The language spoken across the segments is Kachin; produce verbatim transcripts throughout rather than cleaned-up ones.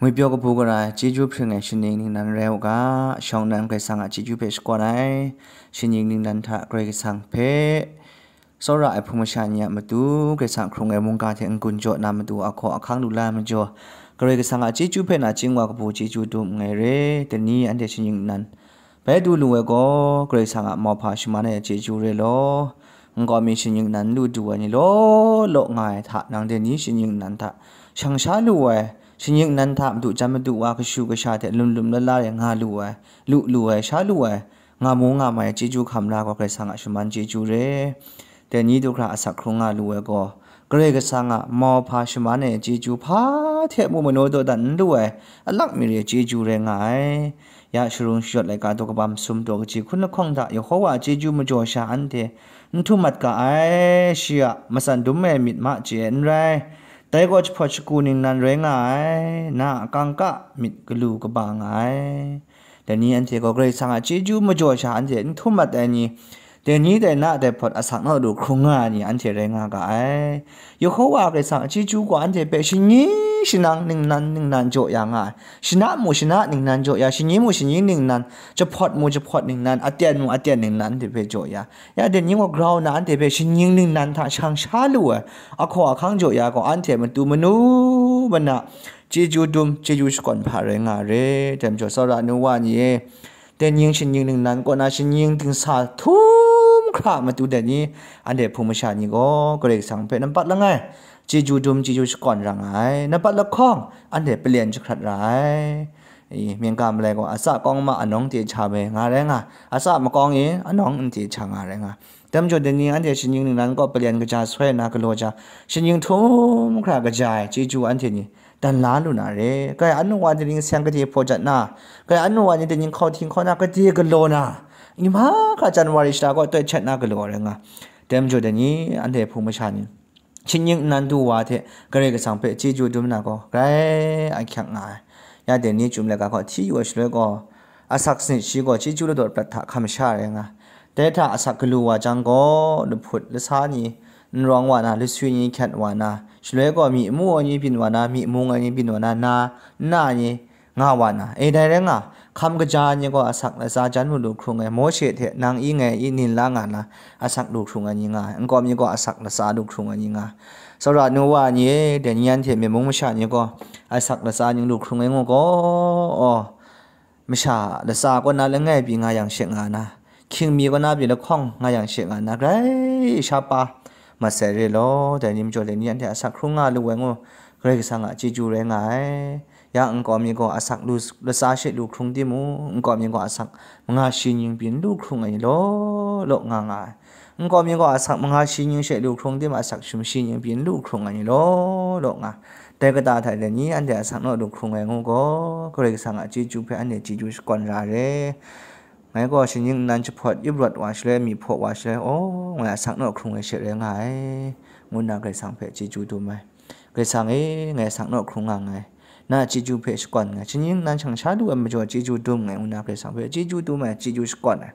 Ngwi pyaw kabu gara ai chyeju hpring ai shaning ningnan rai u ga, shawng nnan Karai Kasang a chyeju hpe shakawn ai, shaning ningnan hta Karai Kasang hpe tsawra ai hpung masha ni a matu, Karai Kasang hkrung ai mungga hte n-gun jaw na matu, ahkaw ahkang lu la ai majaw, Karai Kasang a chyeju hpe nachying wa kabu chyeju dum nngai re. Dai ni anhte shaning nnan bai du lu ai gaw, Karai Kasang a mauhpa shaman ai chyeju re law, nkau mi shaning nnan lu du ai ni law law nga ai hta, nang dai ni shaning nnan hta shang sha lu ai, shaning nnan hta madu jan madu wa kashu kasha hte lum lum la la e nga lu ai, lu lu ai, sha lu ai, nga mu nga mai chyeju hkam la gaw, Karai Kasang a shaman chyeju re. Dai ni du hkra asak hkrung nga lu ai gaw, Karai Kasang a mauhpa shaman ai chyeju hpa hte mu manu dawdan n lu ai, alak mi re chyeju rai nga ai. Ya sharung shayawt laika daw kabam sum daw kaji hkun lahkawng hta Yehova a chyeju majaw sha anhte n htum mat ga ai, shi a matsan dum ai myit ma chye n rai. Dai gaw jahpawt shagu ningnan rai nga ai, na a kangka myit galu kaba nga ai. Dai ni anhte gaw Karai Kasang a chyeju majaw sha anhte n htum mat ai ni, dai ni dai na dai hpawt asak naw lu hkrung nga ai ni anhte rai nga ga ai. Yehova Karai Kasang a chyeju gaw anhte hpe shani shanang ningnan ningnan jaw ya nga ai. Shana mu shana ningnan jaw ya, shani mu shani ningnan, jahpawt mu jahpawt ningnan, aten mu aten ningnan anhte hpe jaw ya. Ya dai ni gaw grau nna anhte hpe shaning ningnan hta shang sha lu ai, ahkaw ahkang jaw ya gaw, anhte matu manu mana chyeju dum, chyeju shakawn hpa rai nga re. Dai majaw, tsawra nu wa ni e, dai ning shaning ningnan kaw na shaning dingsa htum hkra matu dai ni, anhte hpung masha ni gaw Karai Kasang hpe nampat langai chyeju dum, chyeju shakawn ra nga ai. Nampat lahkawng, anhte palen jahkrat ra ai. I, myingga malai gaw, atsa kawng ma anawng te cha me nga rai nga, atsa makawng e anawng n te cha nga rai nga. Dai majaw, dai ni anhte shaning ningnan kaw palen kaja soi nna galaw ja, shaning htum hkra kaja ai chyeju anhte ni dan la lu na re. Kai anu wa ni dai ning seng gade hpaw jat na, kai anu wa ni dai ning hkau hting hkau na gade galaw na, n hpa hkra January shara kaw toi htet na galaw rai nga. Dai majaw, dai ni anhte hpung masha ni shaning nnan du wa hte Karai Kasang hpe chyeju dum na gaw grai ahkyak nga ai. Ya dai ni chyum laika gaw hti yu ai shaloi gaw, asak sanit shi gaw chyeju ladaw prat hta hkam sha rai nga. Dai hta asak galu wa jang gaw, lahput lasa ni n rawng wa na, laswi ni hkyat wa na, shaloi gaw myi mu ai ni byin wa na, myi mung ai ni byin wa na, na nna ni nga wa na, e dai rai nga, hkam kaja ai ni gaw asak latsa jan mu lu hkrung ai, Mawshe hte nang i ngai i nin la nga na, asak lu hkrung ai ni nga ai, nkau mi gaw asak latsa lu hkrung ai ni nga ai. Tsawra nu wa ni e, dai ni anhte myen mung masha ni gaw asak latsa ning lu hkrung ai ngu gaw, aw, masha latsa kaw na langai pyi nga yang she nga na, hkying mi kaw na pyi lahkawng nga yang she nga na, grai sha pa mat sai re law, dai ni majaw dai ni anhte asak hkrung nga lu ai ngu, Karai Kasang a chyeju rai nga ai. Ya nkau mi gaw asak lu, latsa she lu hkrung timung, nkau mi gaw asak manga shi ning pyi n lu hkrung ai ni law law nga nga ai. Nkau mi gaw asak manga shi ning she lu hkrung timung, asak sumshi ning pyi n lu hkrung ai ni law law nga. Dai kata hta dai ni anhte asak naw lu hkrung ai ngu gaw, Karai Kasang a chyeju hpe anhte chyeju shakawn ra re. Ngai gaw shaning nnan jahpawt yup rawt wa shaloi, myi hpaw wa shaloi, aw, ngai asak naw hkrung ai she rai nga ai, ngu nna Karai Kasang hpe chyeju dum ai. Karai Kasang e, ngai asak naw hkrung nga nngai. Na a chyeju hpe shakawn nngai. Shaning nnan shang sha lu ai majaw chyeju dum nngai, ngu nna Karai Kasang hpe chyeju dum ai, chyeju shakawn ai.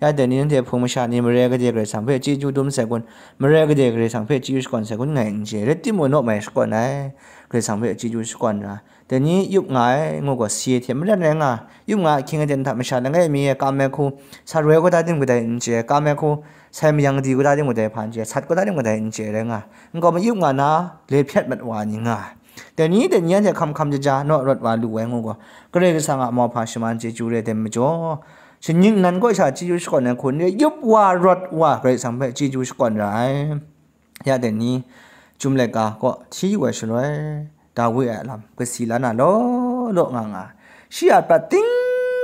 Ya dai ni, nanhte hpung masha ni mare gade Karai Kasang hpe chyeju dum sai kun, mare gade Karai Kasang hpe chyeju shakawn sai kun ngai n chye, rai timung, naw mai shakawn ai, Karai Kasang hpe chyeju shakawn ra. Dai ni yup nga ai ngu gaw, si ai hte maren rai nga, yup nga ai ahkying aten hta masha langai mi e kam ai hku, sat roi kau da tim kadai n chye, kam ai hku, sai mayang di kau da tim kadai hpa n chye, sat kau da tim kadai n chye rai nga, nkau mi yup nga na, le hpyet mat wa ni nga ai. Dai ni, dai ni anhte hkam hkam jaja naw rawt wa lu ai ngu gaw, Karai Kasang a mauhpa shaman chyeju re ai majaw, shaning nnan kaw sha chyeju shakawn ai hku n re, yup wa rawt wa Karai Kasang hpe chyeju shakawn ra ai. Ya dai ni, chyum laika kaw hti yu ai shaloi, Dawi a lam kasi la na law law nga nga, shi a prat ting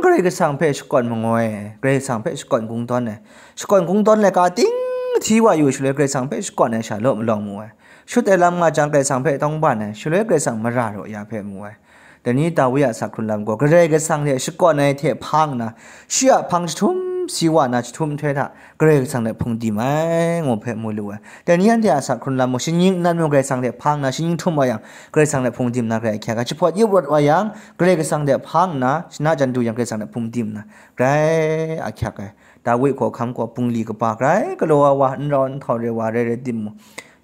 Karai Kasang hpe shakawn mangoi, Karai Kasang hpe shakawn kungdawn ai, shakawn kungdawn laika ting hti wa yu shaloi, Karai Kasang hpe shakawn ai sha law malawng mu ai. Shut ai lam nga jang, Karai Kasang hpe tawngban ai, shaloi Karai Kasang mara raw ya hpe mu ai. Dai ni Dawi a asak hkrun lam gaw, Karai Kasang hte shakawn ai hte hpang nna, shi a hpang jahtum si wa na jahtum nhtoi hta, Karai Kasang hte hpung dim ai, ngu hpe mu lu ai. Dai ni anhte a asak hkrun lam gaw, shaning nnan mung Karai Kasang hte hpang nna, shaning htum wa yang, Karai Kasang hte hpung dim na grai ahkyak ai. Jahpawt yup rawt wa yang, Karai Kasang hte hpang nna, shana jan du yang, Karai Kasang hte hpung dim na grai ahkyak ai. Dawi hkawhkam gaw bungli kaba grai galaw ai wa, n rau nhtau re wa rai rai timung,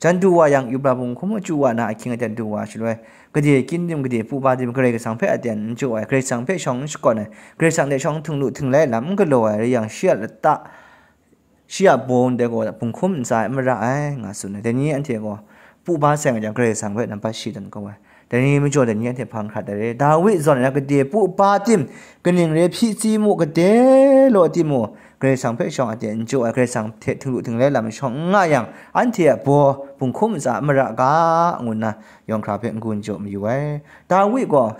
Jan du wa yang, yubra bunghkum machyu wa na ahkying aten du wa shaloi, gade kyin tim, gade pu ba tim, Karai Kasang hpe aten n jaw ai, Karai Kasang hpe shawng n shakawn ai, Karai Kasang hte shawng htinglu htinglai lam n galaw ai rai yang, shi a lata, shi a baw ndai gaw bunghkum ntsa e mara ai, nga tsun ai. Dai ni anhte gaw pu ba seng ai jang, Karai Kasang hpe nampat shi dan kau ai. Dai ni majaw dai ni anhte hpang hkrat ai re. Dawi zawn ai na gade pu pa tim, kaning re hpyi tsi mu gade law timu, Karai Kasang hpe shawng a ten n jaw ai, Karai Kasang hte htinglu htinglai lam shawng n nga yang, anhte a baw bunghkum ntsa a mara ga, ngu nna yawng hkra hpe n-gun jaw mayu ai. Dawi gaw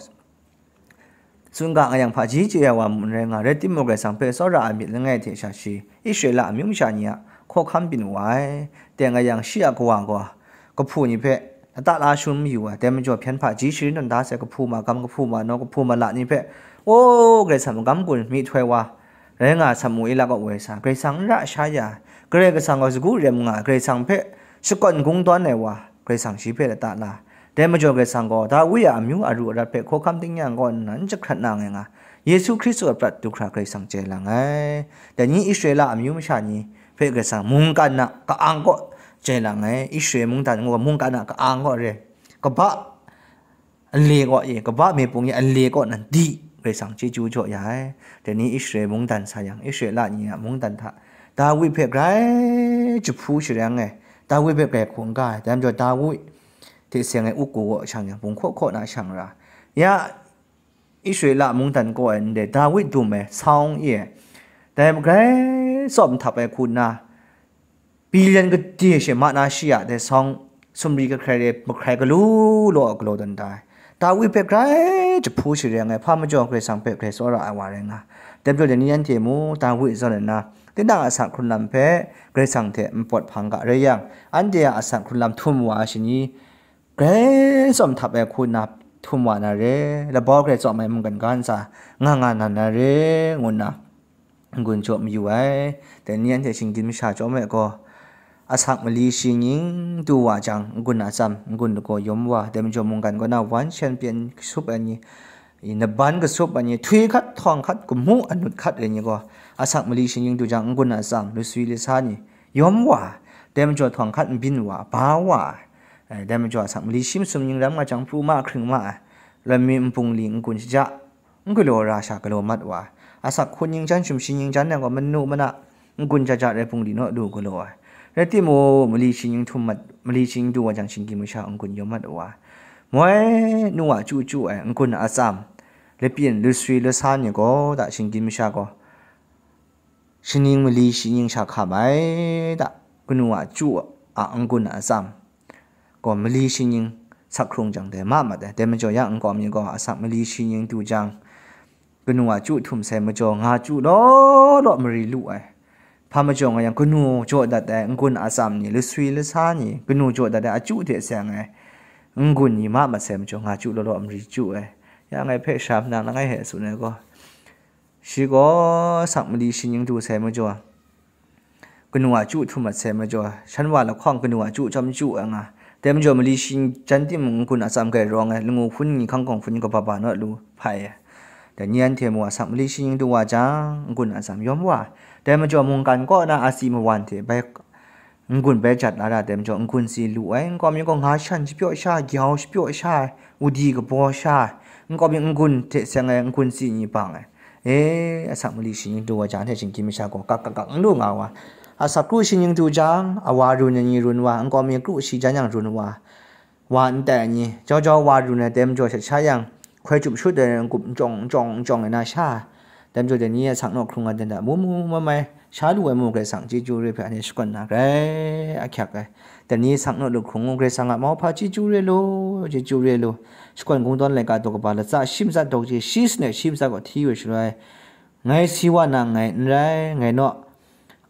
tsun ga nga yang, hpaji chye ai wa mung n rai nga, rai timung, Karai Kasang hpe tsawra ai myit langai hte sha shi, Israela amyu masha ni a hkawhkam byin wa ai. Teng nga yang, shi a kawa gaw kahpu ni hpe lata la shun mayu ai, dai majaw hpyen hpaji sharin tawn da sai, kahpu magam, kahpu manaw, kahpu mala ni hpe, o, Karai Kasang magam gun myihtoi wa rai nga, Samuela kaw woi sa, Karai Kasang n ra sha ya, Karai Kasang gaw sagu rem nga, Karai Kasang hpe shakawn kungdawn ai wa, Karai Kasang shi hpe lata la. Dai majaw Karai Kasang gaw Dawi a amyu aru arat hpe hkawhkam tingnyang kaw nna n jahkrat na ngai nga, Yesu Hkristu a prat du hkra Karai Kasang chye lang ai. Dai ni Israela amyu masha ni hpe Karai Kasang mungkan a ka-ang kaw chye lang ai. Israel mungdan gaw mungkan a ka-ang kaw re, kaba nle kaw e, kaba mepung e nle kaw nan di, Karai Kasang chyeju jaw ya ai. Dai ni Israel mungdan sa yang, Israela ni a mungdan hta Dawi hpe grai jahpu sharang ai, Dawi hpe grai hkungga ai, dai majaw Dawi hte seng ai uku kaw shang yang, bunghkaw hkaw na shang ra, ya Israela mungdan kaw ai ndai Dawi dum ai sawng e, dai grai tsawm htap ai hku nna, billion gade she ma na shi a dai sawng sumri kahkrai re mahkrai galu law galaw dan da ai. Dawi hpe grai jahpu sharang ai, hpa majaw Karai Kasang hpe grai tsawra ai wa rai nga. Dai majaw dai ni anhte mu, Dawi zawn nna, tinang a asak hkrun lam hpe Karai Kasang hte npawt hpang ga rai yang, anhte a asak hkrun lam htum wa ai shani, grai tsawm htap ai hku nna htum wa na re, labau grai tsawm ai mungkan ga ntsa nga nga na na re, ngu nna n-gun jaw mayu ai. Dai ni anhte shinggyim masha chyawm ai gaw, asak mali shi nying du wa jang, n-gun atsam, n-gun lagaw yawm wa, dai majaw mungkan kaw na wan shan pyen kasup ai ni, naban kasup ai ni, htwi hkat, htawng hkat, gamu anut hkat ai ni gaw, asak mali shi nying du jang, n-gun atsam, luswi lusa ni yawm wa, dai majaw htawng hkat nbyin wa, ba wa ai. Dai majaw asak mali shi masum nying ram nga jang, pru ma, hkring ma ai, lami npung li n-gun shaja, n galaw ra sha galaw mat wa ai. Asak hkun nying jan, sumshi nying jan yang gaw, manu mana n-gun jaja rai bungli naw lu galaw ai. Rai timung, mali shi nying htum mat, mali shi nying du wa jang, shinggyim masha n-gun yawm mat wa ai. Moi nu a chyu chyu ai, n-gun a atsam, lapyin, luswi lusa ni gaw, da shinggyim masha gaw, shaning mali shi nying sha hkam ai, da, kanu a chyu a n-gun a atsam gaw, mali shi nying sak hkrung jang dai ma mat ai. Dai majaw ya nkau mi gaw, asak mali shi nying du jang, kanu a chyu htum sai majaw, nga chyu law law mari lu ai. Hpa majaw nga yang, kanu jaw dat ai n-gun a atsam ni, luswi lusa ni, kanu jaw dat ai a chyu hte seng ai n-gun ni ma mat sai majaw, nga chyu law law mari chyu ai. Ya ngai hpe sara nang langai hte tsun ai gaw, shi gaw asak mali shi nying du sai majaw, kanu a chyu htum mat sai majaw, shan wa lahkawng kanu a chyu chyawm chyu ai nga. Dai majaw mali shi nying jan timung, n-gun a atsam grai rawng ai, langu hpun ni, hkangkawng hpun ni, kababa naw lu hpai ai. Dai ni anhte mu, asak mali shi nying du wa jang, n-gun a atsam yawm wa ai. Dai majaw mungkan kaw na asi mawan hte bai n-gun bai jat la ra, dai majaw n-gun si lu ai. Nkau mi gaw nga shan shapyaw sha, gyau shapyaw sha, udi kabaw sha, nkau mi n-gun hte seng ai n-gun si ni bang ai. E, asak mali shi nying du wa jang hte shinggyim masha gaw kak kak kak n lu nga wa. Asak kru shi nying du jang, awa run ai ni run wa, nkau mi kru shi jan yang run wa. Wa n tai ai ni, jau jau wa run ai, dai majaw shat sha yang, hkoi chup shut ai n-gup n chyawng n chyawng n chyawng ai na sha, dai majaw dai ni asak naw hkrung ai dan da, mu mu mai mai, sha lu ai mu, Karai Kasang chyeju re hpe anhte shakawn na grai ahkyak ai. Dai ni asak naw lu hkrung u, Karai Kasang a mauhpa chyeju re lu, chyeju re lu, shakawn kungdawn laika daw kaba latsa shi matsat daw je, shi sanit shi matsat gaw hti we shaloi, ngai si wa na nngai n rai, ngai naw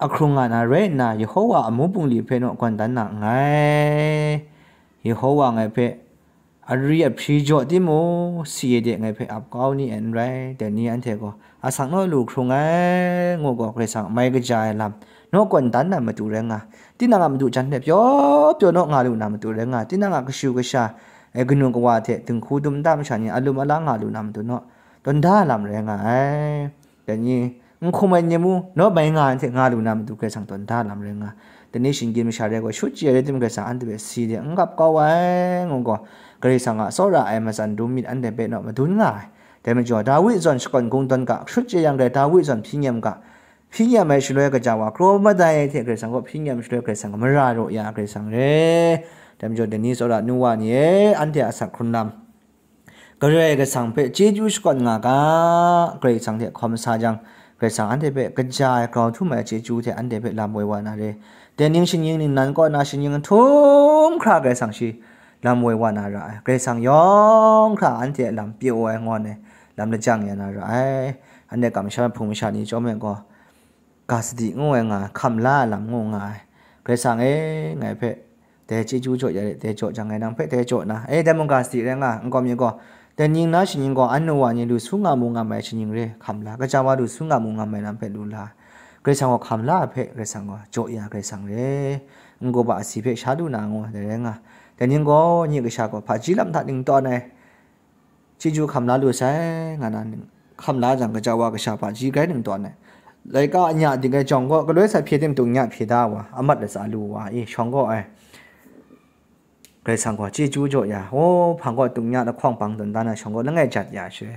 ahkrung nga na rai nna, Yehowa a amu bungli hpe naw gawn dan na nngai. Yehowa ngai hpe ari ahpri jaw timung, si e de ngai hpe ap kau ni e n rai, dai ni anhte gaw asak naw lu hkrung ai, ngu gaw, Karai Kasang mai kaja ai lam naw gawn dan na matu rai nga, tinang a madu jan hte pyaw pyaw naw nga lu na matu rai nga, tinang a kashu kasha, e, kanu kawa hte dinghku dum nta masha ni a lum a la nga lu na matu naw tawn da lam rai nga ai. Dai ni n hkum ai ni mu, nawt mai nga ai hte nga lu na matu Karai Kasang tawn da lam rai nga. Dai ni shinggyim masha re gaw, shut chye ai rai tim, Karai Kasang anhte hpe si de n gap kau ai, ngu gaw, Karai Kasang a tsawra ai matsan dum myit anhte hpe naw madun nga ai. Dai majaw, Dawi zawn shakawn kungdawn ga, shut chye yang gaw, Dawi zawn hpyi nyem ga, hpyi nyem ai shaloi kaja wa kraw madai ai hte Karai Kasang kaw hpyi nyem shaloi Karai Kasang mara raw ya Karai Kasang re. Dai majaw, dai ni tsawra nu wa ni e, anhte a asak hkrun lam, Karai Kasang hpe chyeju shakawn nga ga, Karai Kasang hte hkawm sa jang, Karai Kasang anhte hpe kaja ai grau htum ai chyeju hte anhte hpe lam woi wa na re. Dai ning shinggyim ningnan kaw na shinggyim htum hkra Karai Kasang shi lam woi wa na ra ai. Karai Kasang yawng hkra anhte a lam pyaw ai ngawn ai lam lajang ya na ra ai. Anhte kamsham ai hpung masha ni chyawm e gaw, ga sadi ngu ai nga ai, hkam la ai lam ngu nga ai. Karai Kasang e, ngai hpe dai chyeju jaw ya re, dai jaw jang ngai nang hpe dai jaw na, e, dai mungga sadi rai nga, n kawm yu gaw, dai ning na shinggyim gaw, an nu wa ni lu su nga mu nga mai shinggyim re, hkam la, kaja wa lu su nga mu nga mai lam hpe lu la. Karai Kasang gaw hkam la ai hpe, Karai Kasang gaw jaw ya Karai Kasang re, n-gu ba asi hpe sha lu na ngu, dai rai nga. Dai ning gaw, nye kasha gaw hpaji lam hta ning tawn ai, chyeju hkam la lu sai, nga na ning, hkam la jang, kaja wa kasha hpaji grai ning tawn ai. Laika anya ding ai jawng gaw, galoi sai hpye tim tung nya hpye da wa, amat latsa lu wa, e, shawng gaw ai. Karai Kasang gaw chyeju jaw ya, o, hpang gaw tung nya lahkawng pang tawn dan ai shawng gaw langai jat ya she,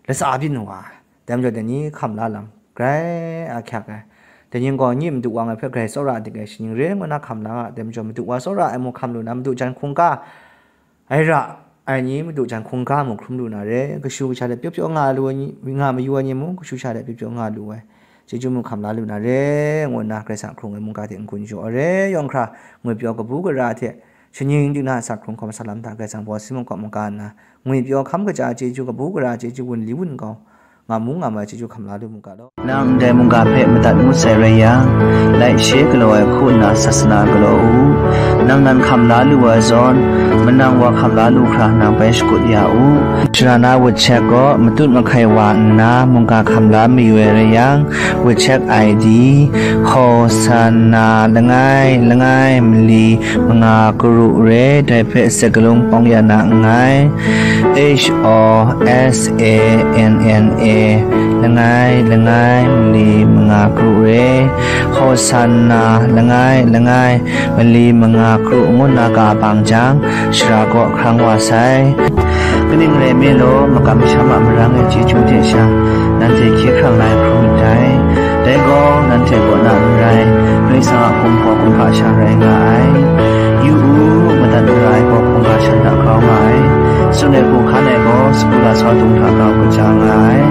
latsa byin wa, dai majaw dai ni hkam la lam grai ahkyak ai. Dai ning gaw, nye madu wa ngai hpe grai tsawra dik ai shinggyim re ngu na hkam la nga, dai majaw madu wa tsawra ai mu hkam lu na, madu jan hkungga ai ra ai ni madu jan hkungga mu hkrum lu na re, kashu kasha hte pyaw pyaw nga lu ai ni, nga mayu ai ni mung, kashu kasha hte pyaw pyaw nga lu ai, chyeju mu hkam la lu na re, ngu nna Karai Kasang hkrung ai mungga hte n-gun jaw ai re, yawng hkra ngwipyaw kabu gara hte, shinggyim dingna a asak hkrung hkawm sa lam hta Karai Kasang baw si mung kaw mungga nna, ngwipyaw hkam kaja chyeju, kabu gara chyeju, wunli wun kau, nga mu nga mai chyeju hkam la lu mu ga law. Nang ndai mungga hpe madat ngut sai rai yang, laishe galaw ai hku nna sasana galaw u. Nang nan hkam la lu ai zawn, manang wa hkam la lu hkra nang bai shakut ya u. Sharana WeChat gaw matut mahkai wa nna mungga hkam la mayu ai rai yang, WeChat I D, Hosanna langai langai mali manga karu re, dai hpe sek galung pawng ya na nngai. H O S A N N A langai langai mali manga karu re, Hosanna langai langai mali manga karu ngu nna ga bang jang, shara kaw hkrang wa sai. Kaning rai me law, makam masham a marang e chyeju hte sha, nanhte hkye hkrang lai hkrum ndai. Dai gaw, nanhte kaw na n rai, Karai Kasang a hkum hpaw hkum hpa sha rai nga ai. Yu u, madat mara ai gaw hkungga shan hta grau nga ai. Tsun ai hku hkan ai gaw, sagu lasau dung hta grau kaja nga ai.